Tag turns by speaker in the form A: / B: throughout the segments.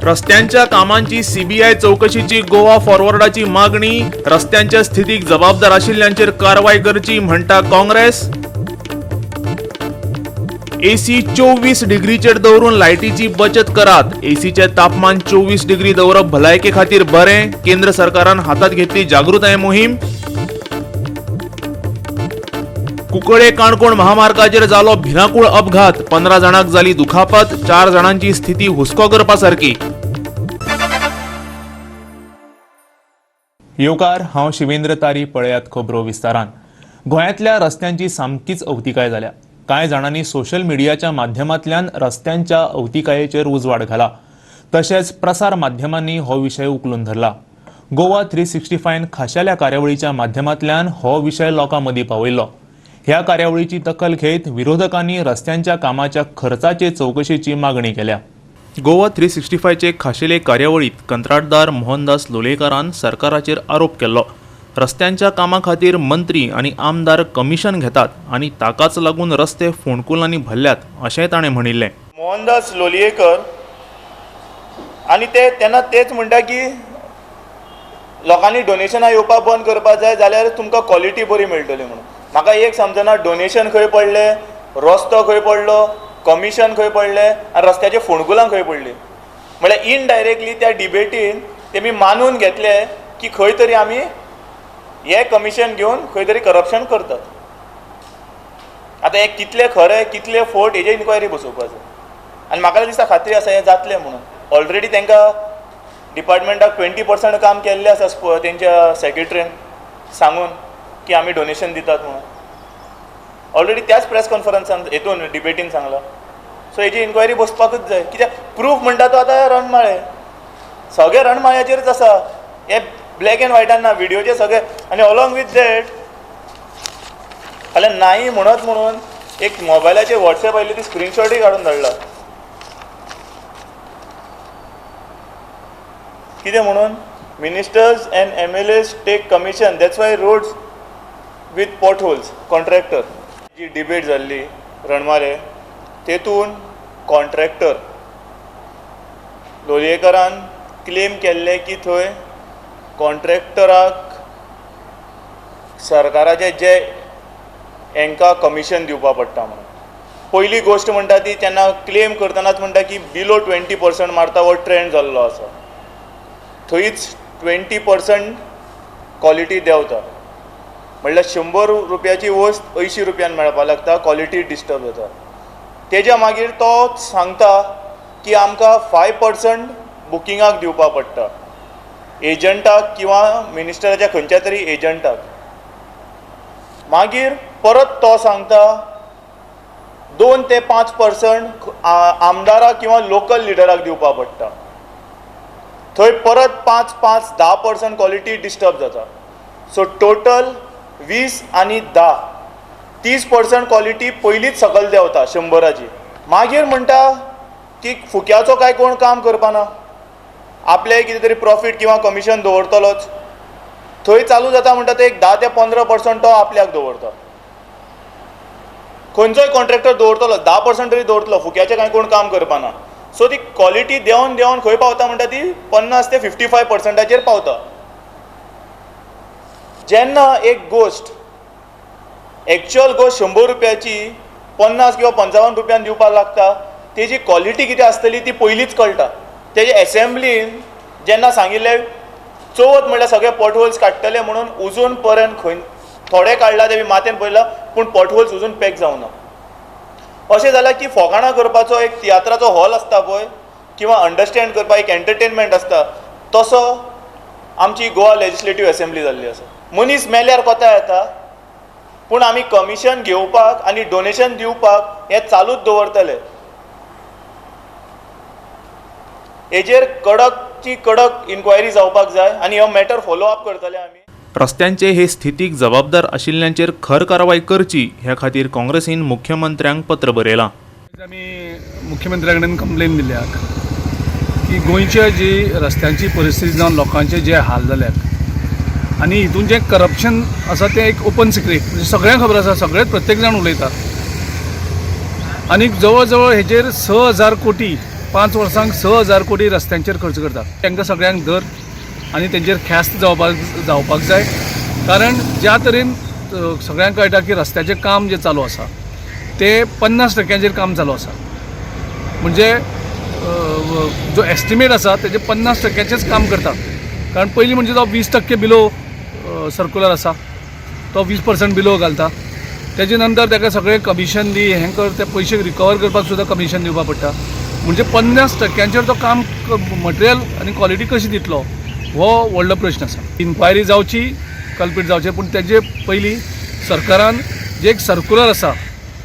A: रस्त्यांच्या कामांची सीबीआय चवकशीची गोवा फॉरवर्डाची मागणी. रस्त्यांच्या स्थितीक जबाबदार आशिल्ल्यांचेर कारवाय करची म्हणटा काँग्रेस. एसी 24 डिग्रीचेर दवरून लायटीची बचत करात. एसीचे तापमान 24 डिग्री दवरप भलायके खातीर बरें. केंद्र सरकारान हातात घेतली जागृताय मोहीम. कुंकळे काणकोण महामार्गाचेर जालो भिरांकूळ अपघात. 15 जाणांक जाली दुखापत, 4 जाणांची स्थिती हुस्को करपा सारकी. येवकार, हांव शिवेंद्र तारी. पळयात खबरो विस्तारान. गोंयांतल्या रस्त्यांची सामकीच अवतिकाय जाल्या. कांय जाणांनी सोशल मिडियाच्या माध्यमांतल्यान रस्त्यांच्या अवतिकायेचेर उजवाड घाला, तशेंच प्रसार माध्यमांनी हो विशय उखलून धरला. गोवा 365 खाशेल्या कार्यावळीच्या माध्यमांतल्यान हो विशय लोकां मदीं पावयलो. ह्या कार्यावळीची दखल घेत विरोधकांनी रस्त्यांच्या कामाच्या खर्चाचे चवकशेची मागणी केल्या. गोवा 365चे खाशेले कार्यावळीत कंत्राटदार मोहनदास लोलयेकारान सरकाराचेर आरोप केल्लो. रस्त्यांच्या कामा खातीर मंत्री आनी आमदार कमिशन घेतात आनी ताकाच लागून रस्ते फोंडकुलांनी भरल्यात, अशेंय ताणें म्हणिल्लें.
B: मोहनदास लोलयेकर आनी ते तेन्ना तेच म्हणटा की लोकांनी डोनेशनां येवपाक बंद करपाक जाय, जाल्यार तुमकां क्वॉलिटी बरी मेळटली म्हणून. म्हाका एक समजना, डोनेशन खंय पडलें, रस्तो खंय पडलो, कमिशन खंय पडलें आनी रस्त्याचे फोंडकुलां खंय पडलीं? म्हळ्यार इनडायरेक्टली त्या डिबेटीन तेमी मानून घेतले की खंय तरी आमी हे कमिशन घेवन खंय तरी करप्शन करतात. आतां हें कितलें खरें, कितलें फट, हेजेर इन्क्वायरी बसोवपाक जाय. आनी म्हाका दिसता, खात्री आसा हें जातलें म्हणून. ऑलरेडी तांकां डिपार्टमेंटाक 20% काम केल्लें आसा तेंच्या सेक्रेटरीन सांगून की आमी डोनेशन दितात म्हणून. ऑलरेडी त्याच प्रेस कॉन्फरन्सान हेतून डिबेटीन सांगलां. सो हेजी इन्क्वायरी बसपाकूच जाय, कित्याक प्रूफ म्हणटा तो आतां रणमाळे, सगळे रणमाळ्याचेरच आसा. हे ब्लॅक एंड व्हायटान ना, विडियोचे सगळे. आनी अलॉंग विथ that फाल्यां नाही म्हणत म्हणून एक मोबायलाचेर वॉट्सॅप आयिल्ली ती स्क्रिनशॉटूय काडून धाडला. कितें म्हणून? Ministers and MLAs take commission, that's why roads with potholes. Contractor ji debate जाल्ली रणमाले, तेतून कॉन्ट्रॅक्टर लोलयेकारान क्लेम केल्लें की थंय कॉन्ट्रॅक्टराक सरकाराचे जे हेंकां कमिशन दिवपा पडटा म्हणून. पयली गोश्ट म्हणटा ती तेन्ना क्लेम करतनाच म्हणटा की बिलो 20% मारता हो ट्रेंड जाल्लो आसा. थंयच 20% क्वॉलिटी देंवता, म्हणल्यार 100 रुपयाची वस्त 80 रुपयान मेळपाक लागता, क्वॉलिटी डिस्टर्ब जाता. तेज्या मागीर तो सांगता की आमकां 5% बुकिंगाक दिवपा पडटा एजंटाक किंवा मिनिस्टराच्या खंयच्या तरी एजंटाक. मागीर परत तो सांगता 2 ते 5% आमदाराक किंवा लोकल लिडराक दिवपा पडटा. थंय परत 5 5 10% क्वॉलिटी डिस्टर्ब जाता. सो टोटल 20 आनी 10, 30% क्वॉलिटी पयलींच सकयल देंवता 100ची. मागीर म्हणटा की फुक्याचो काय कोण काम करपाना, आपले कितें तरी प्रॉफीट किंवा कमिशन दवरतलोच. थंय चालू जाता म्हणटा ते एक 10 ते 15% तो आपल्याक दवरता. खंयचोय कॉन्ट्रॅक्टर दवरतलो, 10% तरी दवरतलो, फुक्याचें कांय कोण काम करपाना. सो ती क्वॉलिटी देंवन देंवन खंय पावता म्हणटा ती 50 ते 55%चेर पावता. जेन्ना एक गोश्ट, एक्चुअल गोश्ट 100 रुपयाची 50 किंवा 55 रुपयान दिवपाक लागता, तेजी क्वॉलिटी कितें आसतली ती पयलींच कळटा. तेजे एसेंब्लीन जेन्ना सांगिल्लें चवथ म्हणल्यार सगळे पॉटहोल्स काडटले म्हणून, अजून पर्यंत खंय थोडे काडला ते बी माथ्यान पळयला, पूण पॉटहोल्स अजून पॅक जावना. अशें जाल्यार की फोकाणां करपाचो एक तियात्राचो हॉल आसता पळय, किंवा अंडरस्टँड करपाक एक एंटरटेनमेंट आसता, तसो आमची गोवा लेजिस्लेटीव एसेंब्ली जाल्ली आसा. मनीस मेल्यार कोता येता, पूण आमी कमिशन घेवपाक आनी डोनेशन दिवपाक हें चालूच दवरतले. हेजेर कडकची कडक इन्क्वायरी जावपाक जाय आनी हो मॅटर फॉलो अप करतले आमी.
A: रस्त्यांचे हे स्थितीक जबाबदार आशिल्ल्यांचेर खर कारवाय करची ह्या खातीर काँग्रेसीन मुख्यमंत्र्यांक पत्र बरयलां.
C: आमी मुख्यमंत्र्या कडेन कंप्लेन दिल्या की गोंयच्या जी रस्त्यांची परिस्थिती जावन लोकांचे जे हाल जाल्यात आनी हितून जें करप्शन आसा तें एक ओपन सिक्रेट, म्हणजे सगळ्यांक खबर आसा, सगळेच प्रत्येक जाण उलयतात. आनी जवळ जवळ हेजेर 6,000 कोटी 5 वर्सांक 6,000 कोटी रस्त्यांचेर खर्च करता. तांकां सगळ्यांक धर आनी तेंचेर ख्यास्त जावपाक जाय. कारण ज्या तरेन सगळ्यांक कळटा की रस्त्याचें काम जें चालू आसा तें 50% काम चालू आसा. म्हणजे जो एस्टिमेट आसा तेजे 50%चेच काम करता. कारण पयलीं म्हणजे तो 20% बिलो सर्कुलर आसा, तो 20% बिलो घालता. तेजे नंतर ताका सगळें कमिशन दी, हें कर, ते पयशे रिकवर करपाक सुद्दां कमिशन दिवपाक पडटा. म्हणजे 50% तो काम मटेरियल आनी क्वॉलिटी कशी दितलो हो व्हडलो प्रश्न आसा. इन्क्वायरी जावची, कल्पीट जावचें, पूण तेजे पयलीं सरकारान जे एक सर्कुलर आसा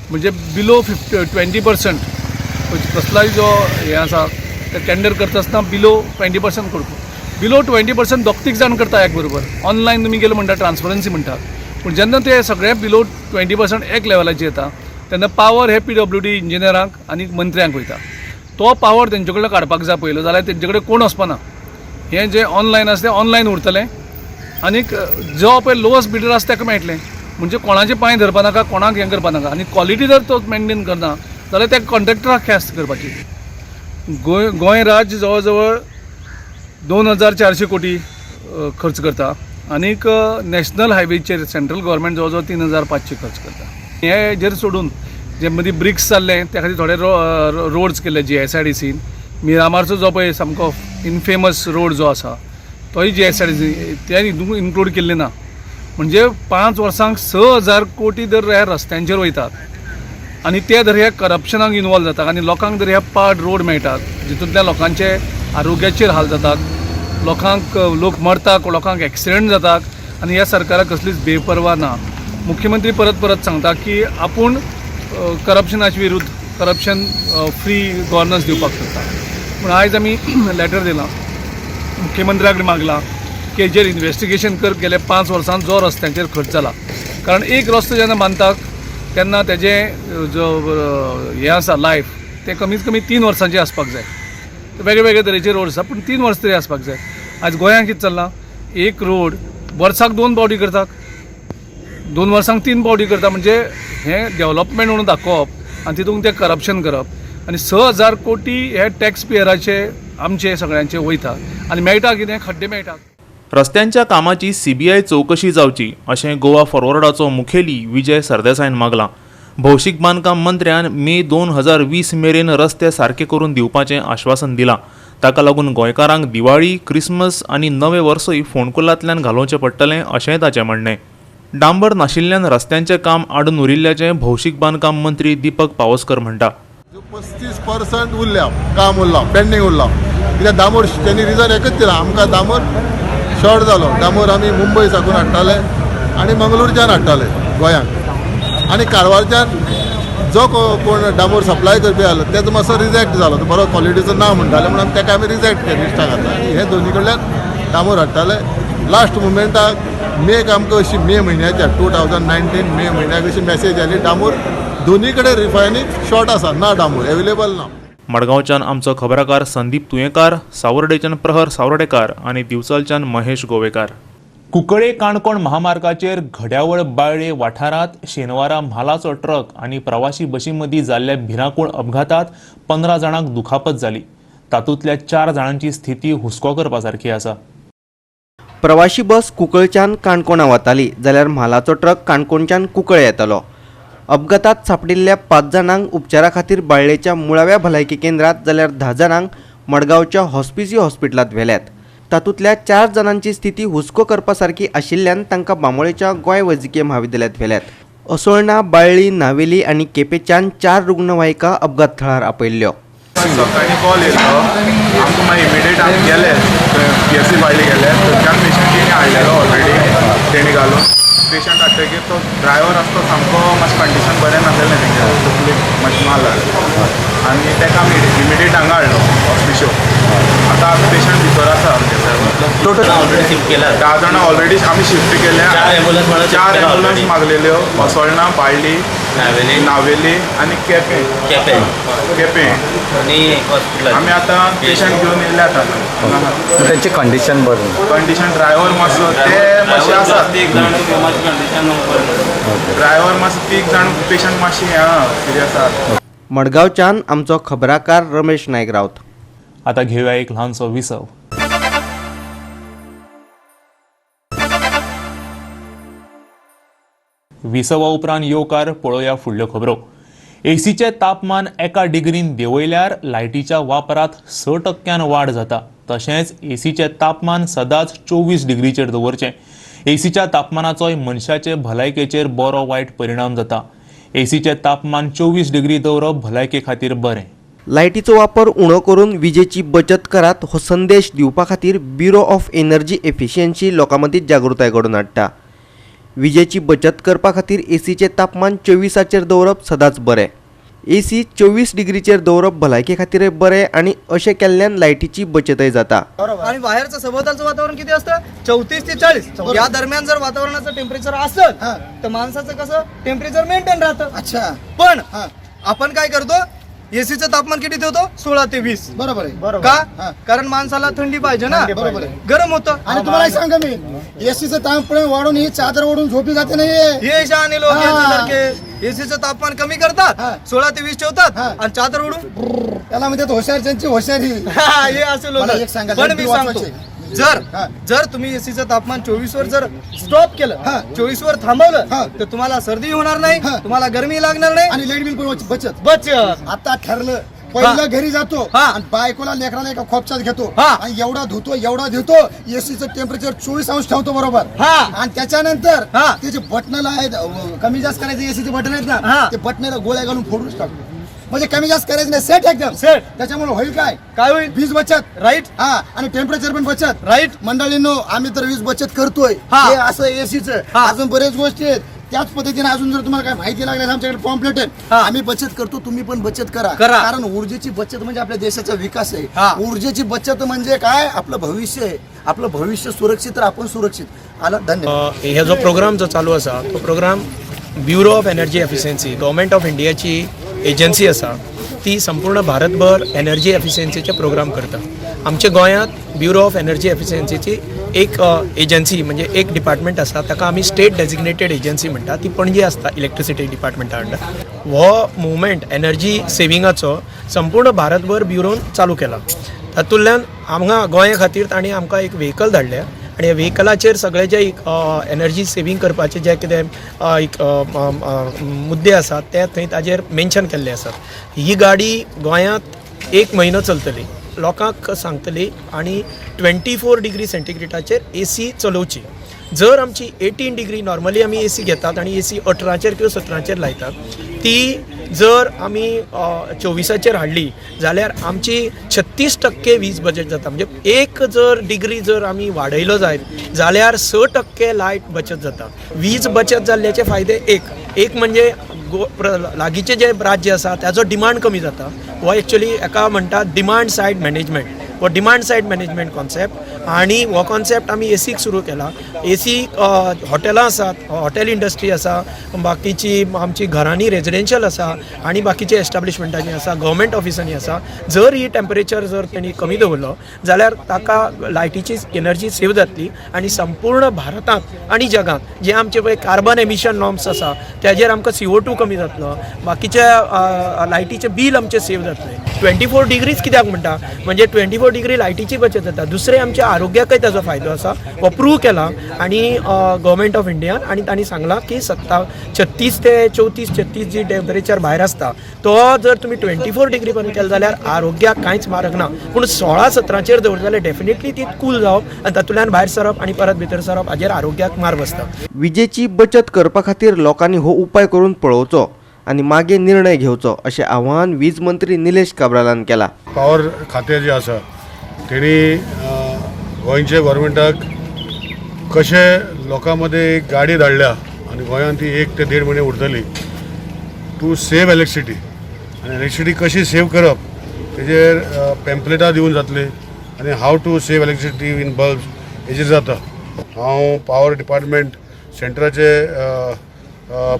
C: म्हणजे बिलो 20% कसलोय जो हें आसा ते टेंडर करता आसतना बिलो 20% करचो. बिलो 20% 2-3 जाण करता एक बरोबर. ऑनलायन तुमी गेले म्हणटा, ट्रान्सपरन्सी म्हणटा, पूण जेन्ना ते सगळे बिलो 20% एक लेवलाचेर येता तेन्ना पावर हे PWD इंजिनियरांक आनी मंत्र्यांक वयता. तो पावर तेंचे कडल्यान काडपाक जाय पयलो, जाल्यार तेंचे कडेन कोण वचपाना. हें जें ऑनलायन आसा तें ऑनलायन उरतलें आनीक जो पळय लोवस्ट बिडर आसा ताका मेळटलें. म्हणजे कोणाचे पांय धरपा नाका, कोणाक हें करपा नाका. आनी क्वॉलिटी जर तो मेनटेन करना जाल्यार त्या कॉन्ट्रॅक्टराक ख्यास्त करपाची. गोंय राज्य जवळ जवळ 2,400 कोटी खर्च करता आनीक नॅशनल हायवेचेर सेंट्रल गव्हर्मेंट जवळ जवळ 3,500 खर्च करता. हे हेजेर सोडून जे मदीं ब्रिक्स जाल्ले त्या खातीर थोडे रोड्स केल्ले GSIDCन. मिरामारचो जो पळय सामको इनफेमस रोड जो आसा तोय GSIDC ते हितून इन्क्लूड केल्ले ना. म्हणजे 5 वर्सांक 6,000 कोटी जर ह्या रस्त्यांचेर वयतात आनी ते जर ह्या करप्शनाक इनवॉल्व जातात आनी लोकांक जर ह्या पाड रोड मेळटात जितूंतल्या लोकांचे आरोग्याचेर हाल जातात, लोकांक लोक मरतात, लोकांक एक्सिडंट जातात आनी ह्या सरकाराक कसलीच बेपर्वा ना. मुख्यमंत्री परत परत सांगता की आपूण करप्शनाचे विरुद्ध करप्शन फ्री गव्हर्नन्स दिवपाक सोदता. पूण आयज आमी लेटर दिलां, मुख्यमंत्र्या कडेन मागलां की हेजेर इन्वेस्टिगेशन कर. गेल्या 5 वर्सांत जो रस्त्यांचेर खर्च जाला, कारण एक रस्तो जेन्ना बांदता तेन्ना तेजें जो हें आसा लायफ तें कमीत कमी 3 वर्सांचें आसपाक जाय. वेगळे वेगळे तरेचे रोड आसा पूण 3 वर्सां तरी आसपाक जाय. आयज गोंयांत कितें चल्लां, एक रोड वर्साक 2 पावटी करतात, 2 वर्सांक 3 पावटी करता. म्हणजे हें डेवलपमेंट म्हणून दाखोवप आनी तितूंत तें करप्शन करप आनी 6,000 कोटी हे टॅक्स पेयराचे आमचे सगळ्यांचे वयता आनी मेळटा कितें, खड्डे मेळटा.
A: रस्त्यांच्या कामाची सीबीआय चवकशी जावची अशें गोवा फॉरवर्डाचो मुखेली विजय सरदेसायान मागलां. भौशीक बांदकाम मंत्र्यान मे 2020 मेरेन रस्ते सारके करून दिवपाचें आश्वासन दिलां. ताका लागून गोंयकारांक दिवाळी, क्रिसमस आनी नवें वर्सूय फोंडकुलांतल्यान घालोवचें पडटलें अशेंय ताचें म्हणणें. डांबर नाशिल्ल्यान रस्त्यांचें काम आडून उरिल्ल्याचें भौशीक बांदकाम मंत्री दीपक पावसकर म्हणटा.
D: 35% उरल्या काम उरलां, पेंडींग उरलां. कित्याक डांबर तेणी रिजन एकच दिलां, आमकां डांबर शॉर्ट जालो. डांबर आमी मुंबय साकून हाडटाले आनी मंगळूरच्यान हाडटाले गोंयांक, आनी कारवारच्यान जो कोण डांबर सप्लाय करपी आसलो तेजो मातसो रिजेक्ट जालो, तो बरो क्वॉलिटीचो ना म्हणटाले म्हणून आमी ताका आमी रिजेक्ट केलें लिस्टाक घातला. आनी हे दोनी कडल्यान डांबर हाडटाले. लास्ट मुमेंटाक मेक आमकां अशी मे म्हयन्याच्या 2019 मे म्हयन्याक अशी मॅसेज आयली, डांबर दोनी कडेन रिफायनीक शॉर्ट आसा, ना डांबर एवेलेबल ना.
A: मडगांवच्यान आमचो खबराकार संदीप तुयेंकार, सावर्डेच्यान प्रहर सावर्डेकार आनी दिवचलच्यान महेश गोवेकार. कुंकळे काणकोण महामार्गाचेर घड्यावळ बाळ्ळे वाठारांत शेनवारा म्हालाचो ट्रक आनी प्रवासी बशी मदीं जाल्ल्या भिरांकूळ अपघातांत 15 जाणांक दुखापत जाली. तातूंतल्या 4 जाणांची स्थिती हुस्को करपा सारकी आसा.
E: प्रवाशी बस कुंकळच्यान काणकोणा वताली जाल्यार म्हालाचो ट्रक काणकोणच्यान कुंकळे येतालो. अपघातात सांपडिल्ल्या 5 जाणांक उपचारा खातीर बाळ्ळेच्या मुळाव्या भलायकी केंद्रात जाल्यार 10 जाणांक मडगांवच्या हॉस्पिसी हॉस्पिटलांत व्हेल्यात. तातूंतल्या 4 जाणांची स्थिती हुस्को करपा सारकी आशिल्ल्यान तांकां बांबोळेच्या गोंय वैजकीय म्हाविद्यालयांत व्हेल्यात. असोळणा, बाळ्ळी, नावेली आनी केपेंच्यान 4 रुग्णवाहिका अपघात थळार आपयल्ल्यो.
F: सकाळीं कॉल येयल्लो आमकां, मागीर इमिडिएट आमी गेले PSC Balli गेले. थंयच्यान पेशंट तेणी हाडलेलो ऑलरेडी, तेणी घालून पेशंट हाडटकीर तो ड्रायवर आसा तो सामको मातशें कंडिशन बरें नासलें तेंगे, तकलेक मातशें माल लागलें आनी ताका आमी इमिडिएट हांगा हाडलो हॉस्पिशो. आतां आमी पेशंट भितर आसा आमगे.
G: टोटल ऑलरेडी शिफ्ट केला,
F: 10 जाणां ऑलरेडी आमी शिफ्ट केल्या.
G: 4 एम्बुलन्स म्हणून
F: 4 एम्बुलन्स मागलेल्यो, असोळणा, बाळ्ळी, नावेली आनी केपें
G: केपें
F: केपें
G: आनी हॉस्पिटल.
F: आमी आतां पेशंट घेवन येयले आतां.
H: तांची कंडिशन बरी?
F: कंडिशन ड्रायव्हर मातसो ते मातशे आसा,
G: तीग जाण कंडिशन
F: ड्रायव्हर मातसो, तीग जाण पेशंट मातशे हें आहा, सिरियस आहा.
E: मडगांवच्यान आमचो खबराकार रमेश नायक रावत.
A: आता घेवया एक ल्हानसो विसव. विसवा उपरांत येवकार पळोवया फुडल्यो खबरो. एसीचें तापमान 1 डिग्रीन देंवयल्यार लायटीच्या वापरांत 6% वाड जाता. तशेंच एसीचें तापमान सदांच 24 डिग्रीचेर दवरचें. एसीच्या तापमानाचोय मनशाचे भलायकेचेर बरो वायट परिणाम जाता. एसीचें तापमान 24 डिग्री दवरप भलायके खातीर बरें.
E: लायटीचो वापर उणो करून विजेची बचत करात हो संदेश दिवपा खातीर ब्युरो ऑफ एनर्जी एफिशियन्सी लोकां मदीं जागृताय घडोवन हाडटा. विजेची बचत करपा खातीर एसीचें तापमान 24 दवरप सदांच बरें. एसी 24 डिग्रीचेर दवरप भलायके खातीरय बरें आनी अशें केल्ल्यान लायटीची बचतय जाता.
I: आणि बाहेरचं सभोवतालचं वातावरण किती असतं 34 ते 40 या दरम्यान जर वातावरणाचं टेम्परेचर असेल तर माणसाचं कसं टेम्परेचर मेंटेन राहतं.
J: अच्छा,
I: पण आपण काय करतो, एसीचं तापमान किती ठेवतो 16 ते 20.
J: बरोबर आहे.
I: का? कारण माणसाला थंडी पाहिजे ना,
J: बरोबर आहे.
I: गरम होतं.
J: आणि तुम्हाला एक सांगा मी, एसीचं तापमान वाढून ही चादर ओढून झोपी जाते नाही.
I: हे शहाणे लोक यांच्यासारखे एसीचं तापमान कमी करतात, 16 ते 20 ठेवतात आणि चादर ओढून
J: त्याला म्हणतात होशार, ज्यांची होशारी.
I: हे असे लोक.
J: मला एक सांगा,
I: पण मी
J: लाईट
I: सांगतो,
J: वाचवायची.
I: जर जर तुम्ही एसीचं तापमान 24 वर जर स्टॉप केलं, 24 वर थांबवलं तर तुम्हाला सर्दी होणार नाही, तुम्हाला गरमी लागणार नाही
J: आणि लाईट बिल पण बचत
I: बचत.
J: आता ठरलं, पहिलं घरी जातो आणि बायकोला लेकराला एका खोपचात घेतो आणि एवढा धुतो एवढा धुतो, एसीचं टेम्परेचर 24 अंश ठेवतो बरोबर. आणि त्याच्यानंतर ते जे बटनाला आहेत कमी जास्त करायचे एसीचे बटन आहेत ना, ते बटनाला गोळ्या घालून फोडून टाकतो. म्हणजे कमी जास्त करायचं नाही, सेट एकदम
I: सेट.
J: त्याच्यामुळे होईल काय,
I: काय होईल,
J: वीज बचत.
I: राईट.
J: हा, आणि टेम्परेचर पण बचत.
I: राईट.
J: मंडळींनो, आम्ही तर वीज बचत करतोय हे असं एसीचं. अजून बरेच गोष्टी आहेत त्याच पद्धतीने. अजून जर तुम्हाला काय माहिती लागली आमच्याकडे पॉम्पलेट आहे. आम्ही बचत करतो, तुम्ही पण बचत करा, कारण ऊर्जेची बचत म्हणजे आपल्या देशाचा विकास आहे. ऊर्जेची बचत म्हणजे काय, आपलं भविष्य आहे. आपलं भविष्य सुरक्षित तर आपण सुरक्षित. आला, धन्यवाद.
K: हे जो प्रोग्राम जो चालू आसा तो program bureau of energy efficiency government of इंडियाची एजन्सी आसा, ती संपूर्ण भारतभर एनर्जी एफिशियन्सीचे प्रोग्राम करता. आमच्या गोंयांत ब्युरो ऑफ एनर्जी एफिशियन्सीची एक एजन्सी म्हणजे एक डिपार्टमेंट आसा, ताका आमी स्टेट डेजिग्नेटेड एजन्सी म्हणटा, ती पणजे आसता इलेक्ट्रिसिटी डिपार्टमेंटा अंडर. हो मुवमेंट एनर्जी सेविंगाचो संपूर्ण भारतभर ब्युरोन चालू केला. तातूंतल्यान हांगा गोंया खातीर तांणी आमकां एक व्हेकल धाडल्या आनी ह्या व्हेकलाचेर सगळे जे एक एनर्जी सेवींग करपाचे जे कितें एक मुद्दे आसात ते थंय ताजेर मेन्शन केल्ले आसात. ही गाडी गोंयांत 1 म्हयनो चलतली, लोकांक सांगतली आनी 24 डिग्री सेंटीग्रेडाचेर एसी चलोवची. जर आमची 18 डिग्री नॉर्मली आमी एसी घेतात आनी एसी 18चेर किंवा 17चेर लायतात, ती जर आमी 24चेर हाडली जाल्यार आमची 36% वीज बचत जाता. म्हणजे एक जर डिग्री जर आमी वाडयलो जायत जाल्यार 6% लायट बचत जाता. वीज बचत जाल्ल्याचे फायदे एक म्हणजे लागींचें जें राज्य आसा ताजो डिमांड कमी जाता. हो एक्चुअली एका म्हणटा डिमांड सायड मॅनेजमेंट, हो डिमांड सायड मॅनेजमेंट कॉन्सेप्ट. आनी हो कॉन्सेप्ट आमी एसीक सुरू केला. एसी हॉटेलां आसात, हॉटेल इंडस्ट्री आसा, बाकीची आमची घरांनी रेजिडेन्शियल आसा आनी बाकीचे एस्टाब्लिशमेंटांनी आसा, गव्हर्मेंट ऑफिसांनी आसा. जर ही टेम्परेचर जर तेणी कमी दवरलो जाल्यार ताका लायटीची एनर्जी सेव जातली आनी संपूर्ण भारतांत आनी जगांत जे आमचे पळय कार्बन एमिशन नॉर्म्स आसा तेजेर आमकां CO2 कमी जातलो, बाकीच्या लायटीचें बील आमचें सेव जातलें. 24 डिग्रीज कित्याक म्हणटा, म्हणजे 24 डिग्री लायटीची बचत जाता. दुसरें आमच्या आरोग्याकय ताजो फायदो आसा, हो प्रूव केला आनी गव्हर्मेंट ऑफ इंडियान. आनी तांणी सांगलां की 36 ते 34 36 जी टेम्परेचर भायर आसता तो जर तुमी 24 डिग्री पर्यंत केलो जाल्यार आरोग्याक कांयच मारक ना. पूण 16-17चेर दवरले जाल्यार डेफिनेटली ती कूल जावप आनी तातूंतल्यान भायर सरप आनी परत भितर सरप हाजेर आरोग्याक मार बसता.
E: विजेची बचत करपा खातीर लोकांनी हो उपाय करून पळोवचो आनी मागीर निर्णय घेवचो अशें आवाहन वीज मंत्री निलेश काब्रालान केला.
D: पावर खातें जें आसा तेणी गोंयच्या गव्हर्मेंटाक कशें लोकां मदें एक गाडी धाडल्या आनी गोंयांत ती 1 ते 1.5 म्हयने उरतली टू सेव इलेक्ट्रिसिटी. आनी इलेक्ट्रिसिटी कशी सेव करप तेजेर पेम्पलेटां दिवन जातली आनी how to save electricity in bulb हेजेर जाता. हांव पावर डिपार्टमेंट सेंटराचे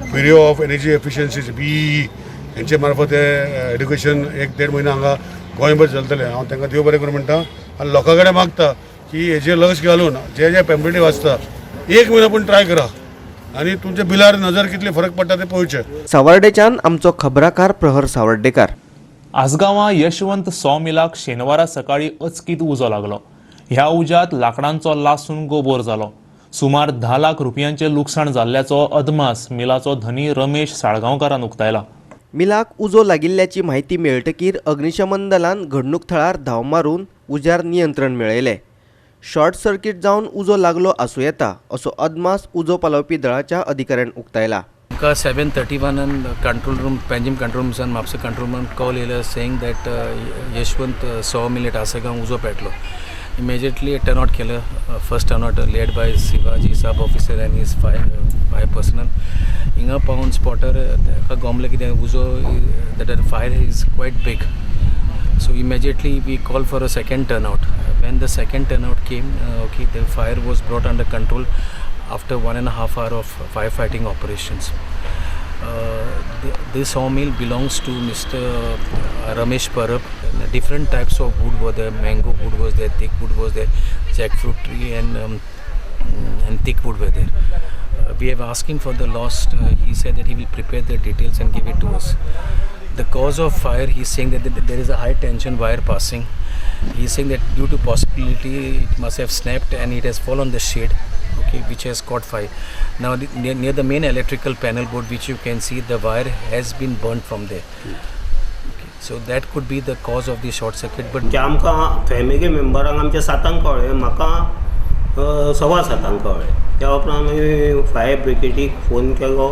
D: bureau of energy efficiency BEE हेंचे मार्फत हें एड्युकेशन 1 ते 1.5 म्हयनो हांगा गोंयभर चलतलें. हांव तांकां देव बरें करूं म्हणटा आनी लोकां कडेन मागता की हेजेर लक्ष घालून जे जे पेम्पलेटी वाचता 1 म्हयनो पूण ट्राय करा.
L: आनी तुमच्या बिलार नजर कितली फरक पडटा ते पळोवचें.
E: सावर्डेच्यान आमचो खबराकार प्रहर सावर्डेकार.
A: आसगांवां यशवंत सॉ मिलाक शेनवारा सकाळी अचकीत उजो लागलो. ह्या उज्यांत लांकडांचो लासून गोबोर जालो. सुमार 10 लाख रुपयांचें लुकसाण जाल्ल्याचो अदमास मिलाचो धनी रमेश साळगांवकारान उक्तायला.
E: मिलाक उजो लागिल्ल्याची म्हायती मेळटकीर अग्निशमन दलान घडणूक थळार धांव मारून उज्यार नियंत्रण मेळयलें. शॉर्ट सर्किट जावन उजो लागलो आसूं येता असो अदमास उजो पालोवपी दळाच्या अधिकाऱ्यान उक्तायला.
M: आमकां 7:31 कंट्रोल रूम, पेंजीम कंट्रोल रूमसान, म्हापसा कंट्रोल रूमान कॉल येयलो saying that Yashwant saw mill at Assagao उजो पेटलो. इमिजिएटली टर्नआउट केलं. First turnout led by Shivaji sub officer and his five personnel. हिंगा पावन स्पॉटर ताका गोमलें कितें उजो that fire is quite big. So immediately we call for a second turnout. When the second turnout came, okay, the fire was brought under control after 1.5 hour of firefighting operations. This sawmill belongs to Mr. Ramesh Parab. Different types of wood were there. Mango wood was there, thick wood was there, jackfruit tree and thick wood were there. We have asked him for the lost. He said that he will prepare the details and give it to us. The cause of fire, he is saying that there is a high tension wire passing. He is saying that due to possibility it must have snapped and it has fallen on the shade, okay, which has caught fire. Now near the main electrical panel board, which you can see, the wire has been burnt from there. Okay, so that could be the cause of the short circuit. But
G: आमकां family मेंबरांक आमच्या 7 कळ्ळें, म्हाका 7:15 कळ्ळें. त्या उपरांत आमी fire ब्रिगेडीक phone केलो.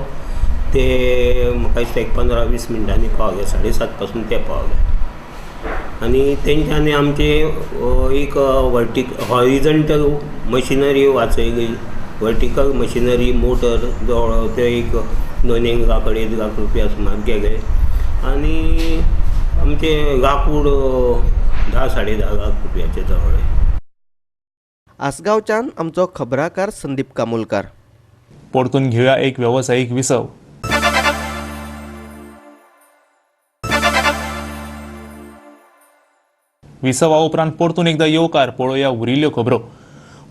G: ते म्हाका दिसता एक 15-20 मिनटांनी पावले. 7:30 पासून ते पावले आनी तेंच्यांनी आमचे एक हॉरिजंटल मशिनरी वाचयली. वर्टिकल मशिनरी मोटर जवळ ते एक 2-1 लाख 2.5 लाख रुपया सुमार गेले आनी आमचे लाकूड 10-10.5 लाख रुपयाचे जवळ.
E: आसगांवच्यान आमचो खबराकार संदीप कामुलकार.
A: परतून घेवया एक वेवसायीक विसव. विसवा उपरांत परतून एकदा येवकार. पळोवया उरिल्ल्यो खबरो.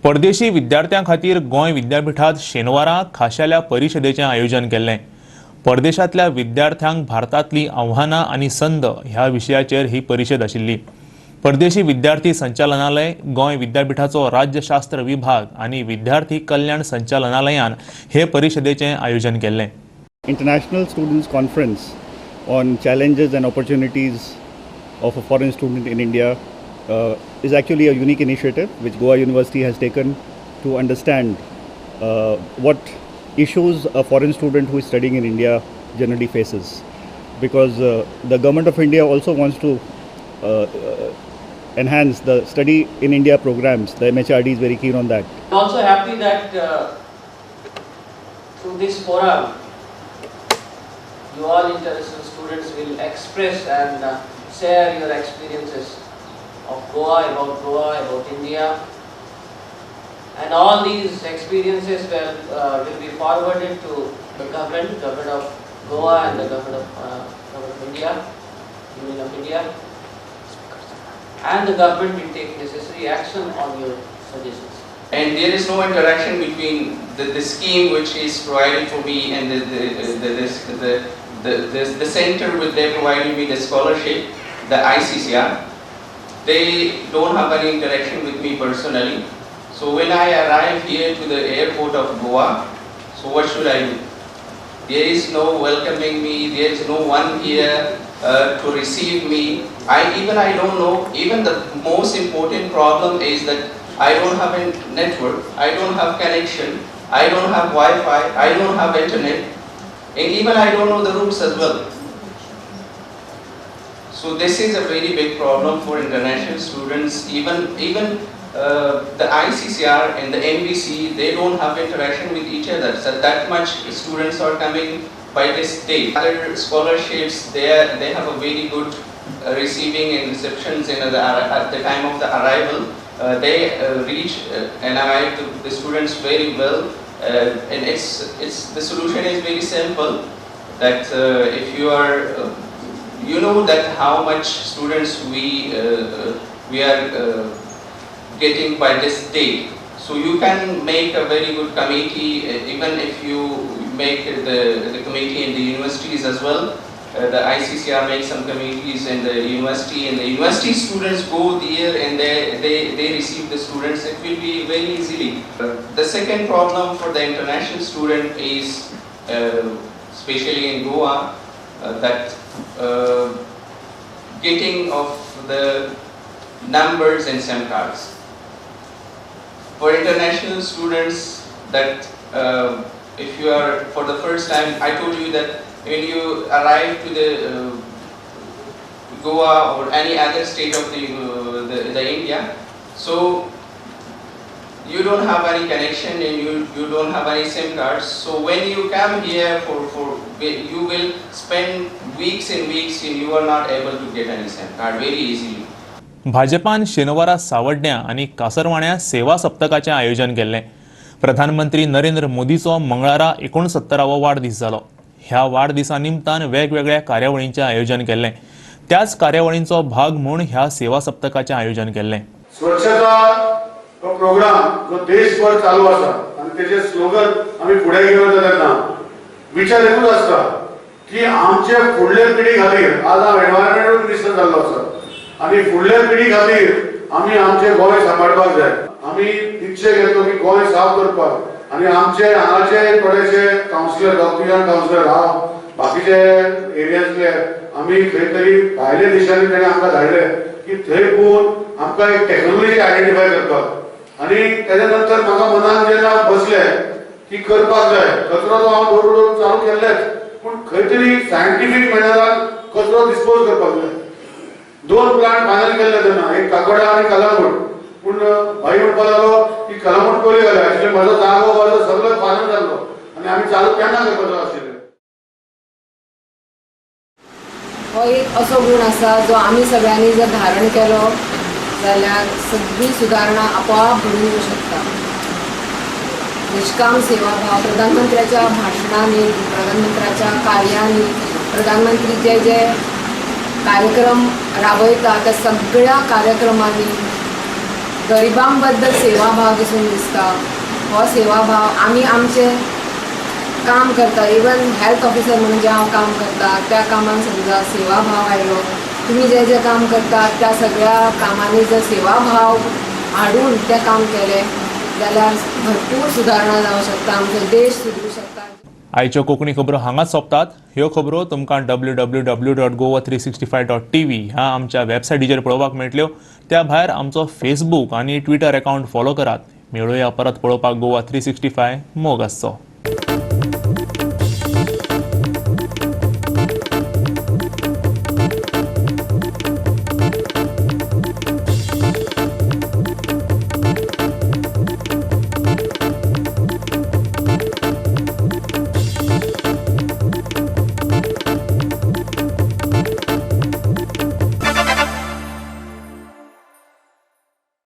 A: परदेशी विद्यार्थ्यां खातीर गोंय विद्यापीठांत शेनवारा खाशेल्या परिशदेचें आयोजन केल्लें. परदेशांतल्या विद्यार्थ्यांक भारतांतलीं आव्हानां आनी संद ह्या विशयाचेर ही परिशद आशिल्ली. परदेशी विद्यार्थी संचालनालय, गोंय विद्यापीठाचो राज्यशास्त्र विभाग आनी विद्यार्थी कल्याण संचालनालयान हे परिशदेचें आयोजन केल्लें.
N: International Students Conference on Challenges and Opportunities of a Foreign Student in India is actually a unique initiative which Goa University has taken to understand what issues a foreign student who is studying in India generally faces. Because the Government of India also wants to enhance the study in India programs. The MHRD is very keen on that.
O: I'm also happy that through this forum, you all international students will express and share your experiences of Goa, about India, and all these experiences will be forwarded to the government of Goa and the government of India, Union of India, and the government will take necessary action on your suggestions.
P: And there is no interaction between the scheme which is provided for me and the center which they provided me the scholarship, the ICCR. They don't have any interaction with me personally. So when I arrive here to the airport of Goa, so what should I do? There is no welcoming me, there is no one here to receive me. I don't know, even the most important problem is that I don't have a network, I don't have connection, I don't have Wi-Fi, I don't have internet, and even I don't know the routes as well. So this is a very big problem for international students. Even the ICCR and the MBC, they don't have interaction with each other. So that much students are coming by this day. Other scholarships, they have a very good receiving and receptions in at the time of the arrival. They reach and arrive to the students very well, and it's the solution is very simple. That if you are, you know that how much students we are getting by this date. So you can make a very good committee, even if you make the committee in the universities as well. The ICCR makes some committees in the university, and the university students go there and they receive the students. It will be very easily. The second problem for the international student is, especially in Goa, that getting of the numbers and SIM cards. For international students, that if you are for the first time, I told you that when you arrive to the Goa or any other state of the India, so you don't have any connection and you don't have any SIM cards. So when you come here for you will spend weeks and weeks and you are not able to get any SIM card very easily.
A: भाजपान शेनवारा सावड्ड्यां आनी कासरवाण्या सेवा सप्तकाचें आयोजन केल्लें. प्रधानमंत्री नरेंद्र मोदीचो मंगळारा 69वो वाडदीस जालो. ह्या वाडदिसा निमतान वेगवेगळ्या कार्यावळींचें आयोजन केल्लें. त्याच कार्यावळींचो भाग म्हूण ह्या सेवा सप्तकाचें आयोजन केल्लें.
L: स्वच्छता हो प्रोग्राम जो देशभर चालू आसा आनी तेजे स्लोगन आमी फुडें घेवन वता तेन्ना विचार एकूच आसता की आमचे फुडले पिढी खातीर, आज हांव एनवायरमेंट मिनिस्टर जाल्लो आसा आनी फुडले पिढी खातीर आमी आमचे गोंय सांबाळपाक जाय. आमी निश्चय घेतलो की गोंय साफ करपाक आनी आमचे हांगाचे थोडेशे कावन्सिलर, डॉक्टर कावन्सिलर, हांव बाकीचे एरियाजले आमी खंय तरी भायल्या देशांनी ताणें आमकां धाडले की थंय पळोवन आमकां एक टॅक्नोलॉजी आयडेंटिफाय करपाक. आनी तेच्या नंतर म्हाका मनान जेन्ना बसले की करपाक जाय, कचरो तो हांव दवरून दवरून चालू केल्लेच, पूण खंय तरी सायंटिफीक मॅनरान कचरो डिस्पोज करपाक जाय. 2 प्लांट फायनल केल्ले तेन्ना, एक काकोडा आनी कलांगूट. पूण भाई म्हणपाक लागलो की कलांगूट पयलीं घाले, एक्चुअली म्हजो जागो म्हजो सगळो फायनल जाल्लो आनी आमी चालू केन्ना करपाचो आशिल्ले.
Q: हो एक असो गूण आसा जो आमी सगळ्यांनी जर धारण केलो जाल्यार सगळी सुदारणा आपोआप घडून येवं शकता. निष्काम सेवाभाव प्रधानमंत्र्याच्या भाशणांनी, प्रधानमंत्र्याच्या कार्यांनी, प्रधानमंत्री जे जे कार्यक्रम राबयता त्या सगळ्या कार्यक्रमांनी गरिबां बद्दल सेवाभाव दिसून दिसता. हो सेवाभाव आमी आमचे काम करता, इवन हेल्थ ऑफिसर म्हणून जे हांव काम करता त्या कामान समजा सेवाभाव आयलो. तुमी जे जे काम करतात त्या सगळ्या कामांनी जर सेवाभाव हाडून तें काम केलें जाल्यार भरपूर सुदारणा जावंक शकता, आमचो देश सुदरूं शकता.
A: आयच्यो कोंकणी खबरो हांगाच सोंपतात. ह्यो खबरो तुमकां www.goa365.tv ह्या आमच्या वेबसायटीचेर पळोवपाक मेळटल्यो. त्या भायर आमचो फेसबूक आनी ट्विटर अकाउंट फॉलो करात. मेळुया परत पळोवपाक गोवा 365. मोग आसचो.